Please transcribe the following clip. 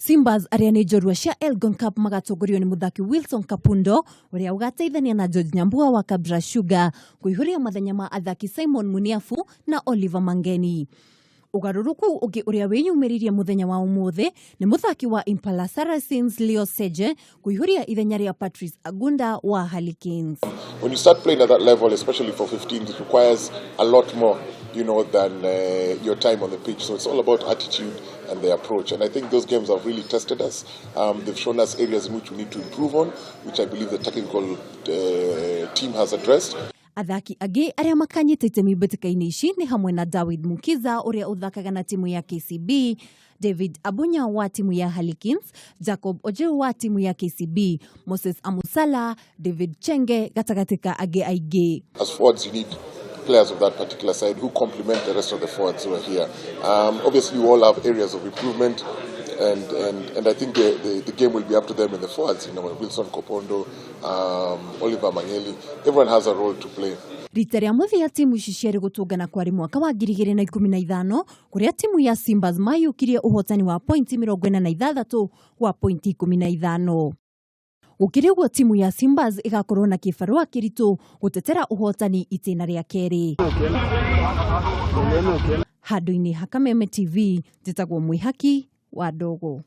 Simbas arĩa nĩ njorua cia Elgon Cup magatongorio nĩ mũthaki Wilson Kapundo ũrĩa ũgateithania na George Nyambua wa Kabra Sugar kũihũria mathenya ma athaki Simon Muniafu na Oliver Mangeni. Ũgarũrũku ũngĩ ũrĩa wĩyumĩririe mũthenya wa ũmũthĩ nĩ mũthaki wa Impala Saracens Leo Seje kũihũria ithenya rĩa Patrice Agunda wa Harlequins. When you start playing at that level, especially for 15s, it requires a lot more than your time on the pitch. So it's all about attitude and the approach. And I think those games have really tested us. They've shown us areas in which we need to improve on, which I believe the technical team has addressed. Athaki angĩ arĩa makanyita itemi mbĩtĩka-inĩ ici nĩ hamwe na Dawid Mukiza ũrĩa ũthakaga na timu ya KCB, David Abunya wa timu ya Harlequins, Jacob Ojeu wa timu ya KCB, Moses Amusala, David Chenge gatagatĩ ka angĩ aingĩ. As forwards, you need players of that particular side who complement the rest of the forwards who are here. Obviously, we all have areas of improvement, and I think the game will be up to them in the forwards. Wilson Kopondo, Oliver Mangeli, everyone has a role to play. Rita rĩa mũthia timu ici cierĩ gũtũngana kwarĩ mwaka wa 2015 kũrĩa timu ya Simbas mayũkirie ũhotani wa pointi 46 gwa pointi 15. Gũkĩrĩ ũguo, timu ya Simbas ĩgakorwo na kĩbarũa kĩritũ gũtetera ũhotani itĩna rĩa kerĩ. Handũ-inĩ ha Kameme TV, njĩtagwo Mwĩhaki wa Ndogo.